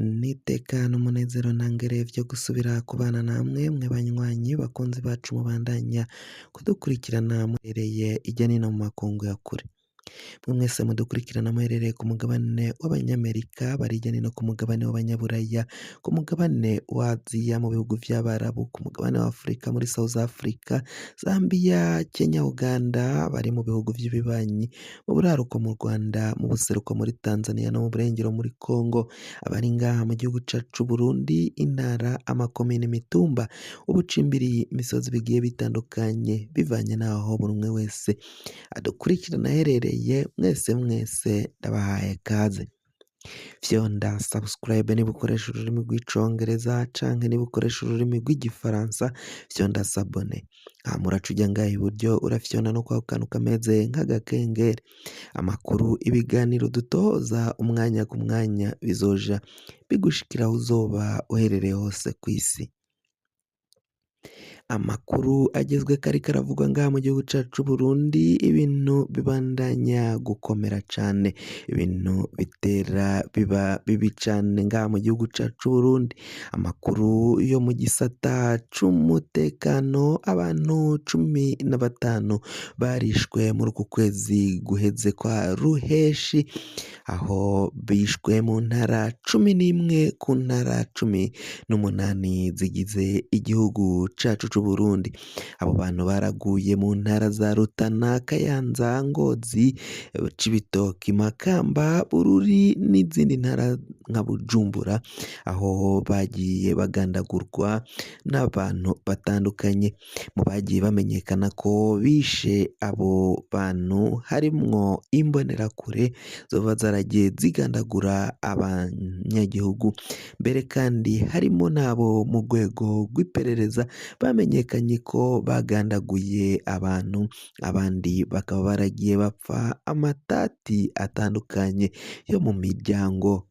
N'iteka n'umunezero ntangere vyo gusubira kubana namwe mwe banywanyi bakunzi bacu mubandanya kudukurikirana muherereye irya nino mu makungu ya kure. Mwe mwese mudukurikirana muherereye ku mugabane w'Abanyamerika, bari hirya no hino ku mugabane w'Abanyaburaya, ku mugabane wa Aziya, mu bihugu vy'Abarabu, ku mugabane wa Afrika, muri South Africa, Zambia, Kenya, Uganda, bari mu bihugu vy'ibibanyi, mu buraruko mu Rwanda, mu buseruko muri Tanzania no mu burengero muri Congo, abari ngaha mu gihugu cacu c'Uburundi, intara, amakomine, imitumba, ubucimbiri, imisozi bigiye bitandukanye, bivanye n'aho buri umwe wese adukurikirana aherereye, mwese mwese ndabahaye kaze. Fyonda subscribe niba ukoresha ururimi rw'icongereza canke niba ukoresha ururimi rw'igifaransa, fyonda s'abonner. Hama uraca uja ngaha iburyo, urafyonda no kwako kantu kameze nk'agakengeri. Amakuru, ibiganiro dutoza umwanya ku mwanya bizoja bigushikira aho uzoba uherereye hose kw'isi. Amakuru agezweko ariko aravugwa ngaha mu gihugu cacu c'Uburundi, ibintu bibandanya gukomera cane, ibintu bitera biba bibi cane ngaha mu gihugu cacu c'Uburundi. Amakuru yo mu gisata c'umutekano, abantu 15 barishwe muri uku kwezi guheze kwa Ruheshi, aho bishwe mu ntara 11 ku ntara 18 zigize igihugu cacu c'Uburundi. Abo bantu baraguye mu ntara za Rutana, Kayanza, Ngozi, Cibitoke, Makamba, Bururi n'izindi ntara nka Bujumbura, aho bagiye bagandagurwa n'abantu batandukanye. Mu bagiye bamenyekana ko bishe abo bantu harimwo imbonerakure zoba zaragiye zigandagura abanyagihugu, mbere kandi harimo n'abo mu rwego rw'iperereza bamenyekanye ko bagandaguye abantu, abandi bakaba baragiye bapfa amatati atandukanye yo mu miryango.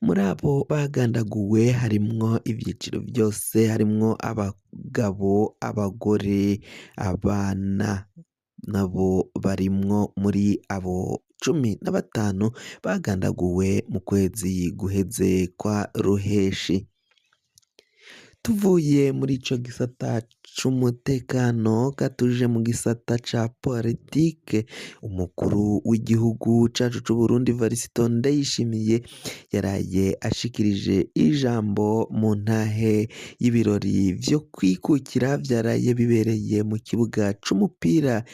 Muri abo bagandaguwe harimwo ivyiciro vyose, harimwo abagabo, abagore, abana, nabo barimwo muri abo 15 bagandaguwe mu kwezi guheze kwa Ruheshi. Tuvuye muri ico gisata c'umutekano katuje mu gisata ca politike, umukuru w'igihugu cacu c'Uburundi Varisito Ndayishimiye yaraye ashikirije ijambo mu ntahe y'ibirori vyo kwikukira vyaraye bibereye mu kibuga c'umupira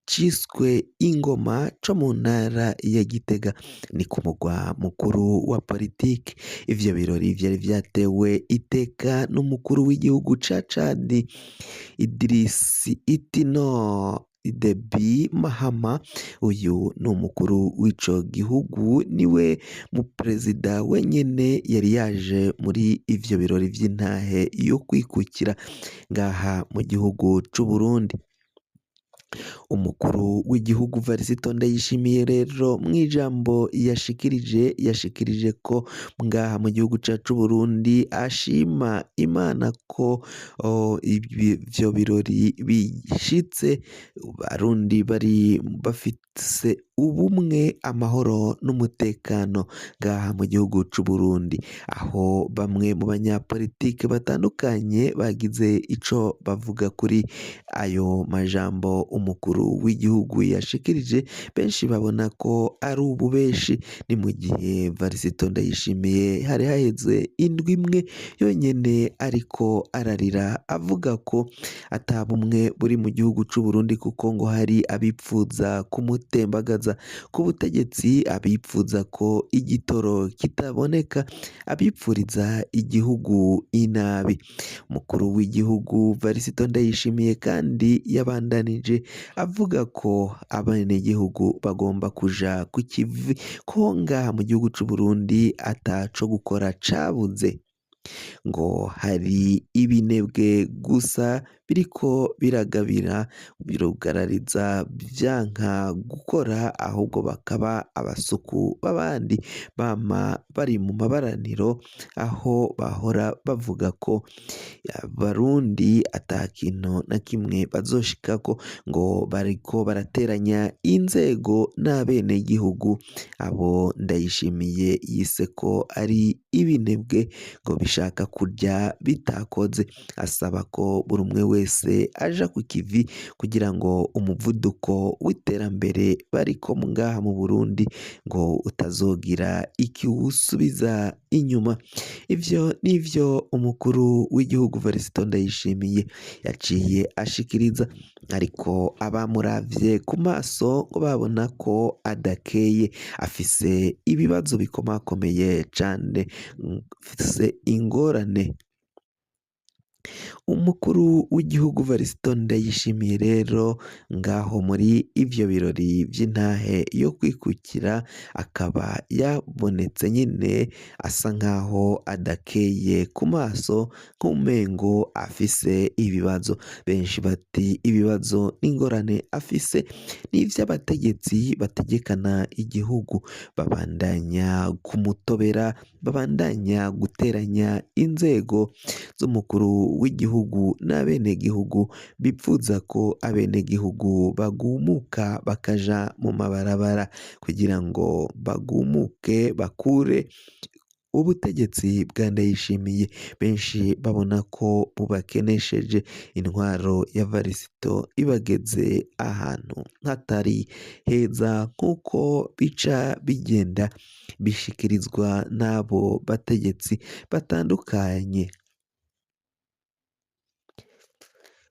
ciswe Ingoma co mu ntara ya Gitega, ni ku mugwa mukuru wa politike. Ivyo birori vyari vyatewe iteka n'umukuru w'igihugu ca Cadi Idris Itno Deby Mahama, uyu ni umukuru w'ico gihugu, niwe mu perezida wenyene yari yaje muri ivyo birori vy'intahe yo kwikukira ngaha mu gihugu c'Uburundi. Umukuru w'igihugu Varisito Ndayishimiye rero mw'ijambo yashikirije, yashikirije ko ngaha mu gihugu cacu Burundi ashima Imana ko ivyo birori bishitse Abarundi bari bafise ubumwe, amahoro n'umutekano ngaha mu gihugu c'Uburundi, aho bamwe mu banyapolitike batandukanye bagize ico bavuga kuri ayo majambo umukuru w'igihugu yashikirije, benshi babona ko ari ububeshi. Ni mu gihe Varisito Ndayishimiye hari haheze indwi imwe yonyene ariko ararira avuga ko ata bumwe buri mu gihugu c'Uburundi, kuko ngo hari abipfuza kumutembagaza ku butegetsi, abipfuza ko igitoro kitaboneka, abipfuriza igihugu inabi. Umukuru w'igihugu Varisito Ndayishimiye kandi yabandanije avuga ko abenegihugu bagomba kuja ku kivi, ko ngaha mu gihugu c'Uburundi ataco gukora cabuze. Ngo hari ibinebwe gusa biriko biragabira birugarariza vyanka gukora, ahubwo bakaba abasuku b'abandi bama bari mu mabaraniro, aho bahora bavuga ko abarundi ata kintu na kimwe bazoshikako, ngo bariko barateranya inzego n'abenegihugu. Abo Ndayishimiye yise ko ari ibinebwe ngo bishaka kurya bitakoze, asaba ko buri umwe wese aja ku kivi kugira ngo umuvuduko w'iterambere bariko ngaha mu Burundi ngo utazogira ikiwusubiza inyuma. Ivyo nivyo umukuru w'igihugu Varisito Ndayishimiye yaciye ashikiriza, ariko abamuravye ku maso ngo babona ko adakeye, afise ibibazo bikomakomeye cane, afise ingorane. Umukuru w'igihugu Varisito Ndayishimiye rero ngaho muri ivyo birori vy'intahe yo kwikukira, akaba yabonetse nyene asa nkaho adakeye ku maso, nk'umengo afise ibibazo. Benshi bati ibibazo n'ingorane afise n'ivy'abategetsi bategekana igihugu, babandanya kumutobera, babandanya guteranya inzego z'umukuru w'igihugu n'abenegihugu, bipfuza ko abenegihugu bagumuka bakaja mu mabarabara kugira ngo bagumuke bakure ubutegetsi bwa Ndayishimiye. Benshi babona ko bubakenesheje, intwaro ya Varisito ibageze ahantu hatari heza, nk'uko bica bigenda bishikirizwa n'abo bategetsi batandukanye.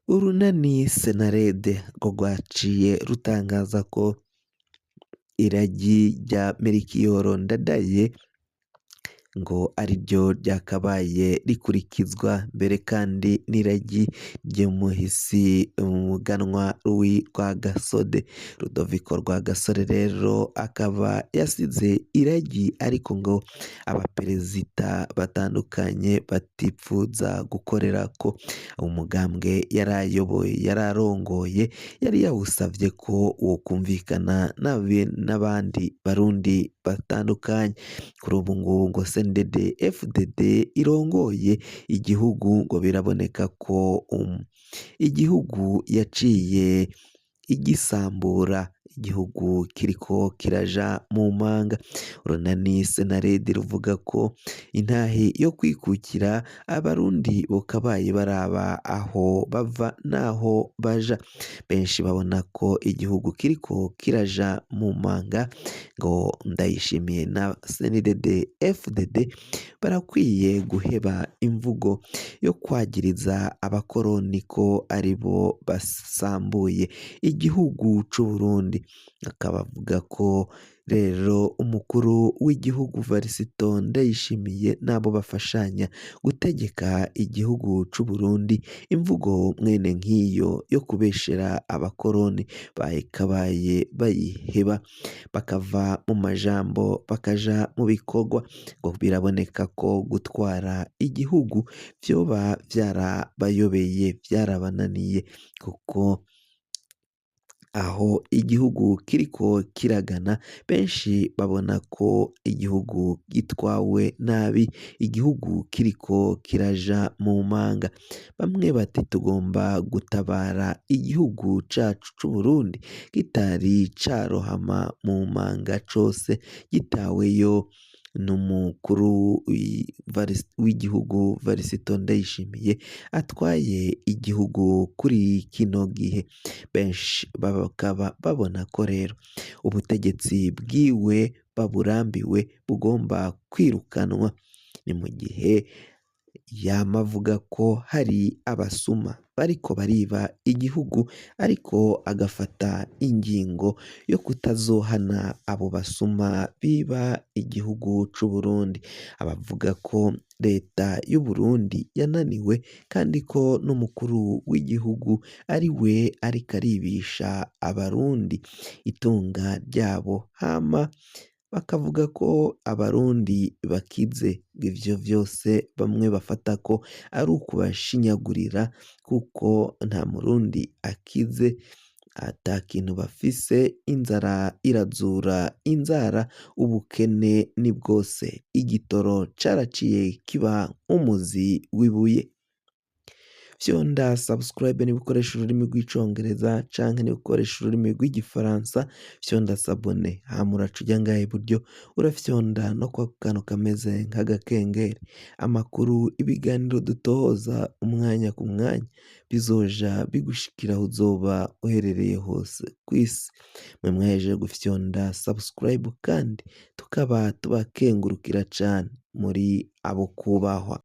Urunani Senarede rwo rwaciye rutangaza ko iragi rya Merikiyoro Ndadaye ngo ariryo ryakabaye rikurikizwa mbere, kandi n'iragi ry'umuhisi umuganwa Louis Rwagasore. Rudoviko Rwagasore rero akaba yasize iragi, ariko ngo abaperezida batandukanye batipfuza gukorera ko umugambwe yarayoboye yararongoye yari yawusavye ko wokumvikana n'abandi barundi batandukanye. Kuri ubu ngubu ngo CNDD FDD irongoye igihugu, ngo biraboneka ko igihugu yaciye igisambura, igihugu kiriko kiraja mu manga. Urunani Senarede ruvuga ko intahe yo kwikukira abarundi bokabaye baraba aho bava n'aho baja. Benshi babona ko igihugu kiriko kiraja mu manga, ngo Ndayishimiye na CNDD FDD barakwiye guheba imvugo yo kwagiriza abakoroni ko aribo basambuye igihugu c'Uburundi. Akaba avuga ko rero umukuru w'igihugu Varisito Ndayishimiye n'abo bafashanya gutegeka igihugu c'Uburundi, imvugo mwene nk'iyo yo kubeshera abakoroni bayikabaye bayiheba, bakava mu majambo bakaja mu bikorwa. Ngo biraboneka ko gutwara igihugu vyoba vyarabayobeye, vyarabananiye, kuko aho igihugu kiriko kiragana benshi babona ko igihugu gitwawe nabi, igihugu kiriko kiraja mu manga. Bamwe bati tugomba gutabara igihugu cacu c'Uburundi kitari carohama mu manga cose, gitaweyo n'umukuru w'igihugu Varisito Ndayishimiye atwaye igihugu kuri kino gihe. Benshi bakaba babona ko rero ubutegetsi bwiwe baburambiwe, bugomba kwirukanwa. Ni mu gihe yama avuga ko hari abasuma bariko bariba igihugu, ariko agafata ingingo yo kutazohana abo basuma biba igihugu c'Uburundi. Abavuga ko leta y'Uburundi yananiwe, kandi ko n'umukuru w'igihugu ari we ariko aribisha abarundi itunga ryabo, hama Bakavuga ko Abarundi bakize. Ivyo vyose bamwe bafata ko ari ukubashinyagurira, kuko nta Murundi akize, ata kintu bafise. Inzara irazura inzara, ubukene ni bwose, igitoro caraciye kiba umuzi w'ibuye. Fyonda subscribe niba ukoresha ururimi rw'Icongereza, canke niba ukoresha ururimi rw'Igifaransa fyonda s'abonner. Hama uraca uja ngaha iburyo, urafyonda no kwako kantu kameze nk'agakengeri. Amakuru, ibiganiro dutohoza umwanya ku mwanya bizoja bigushikira aho uzoba uherereye hose kw'isi. Mwe mwahejeje gufyonda subscribe kandi tukaba tubakengurukira cane, muri abo kubahwa.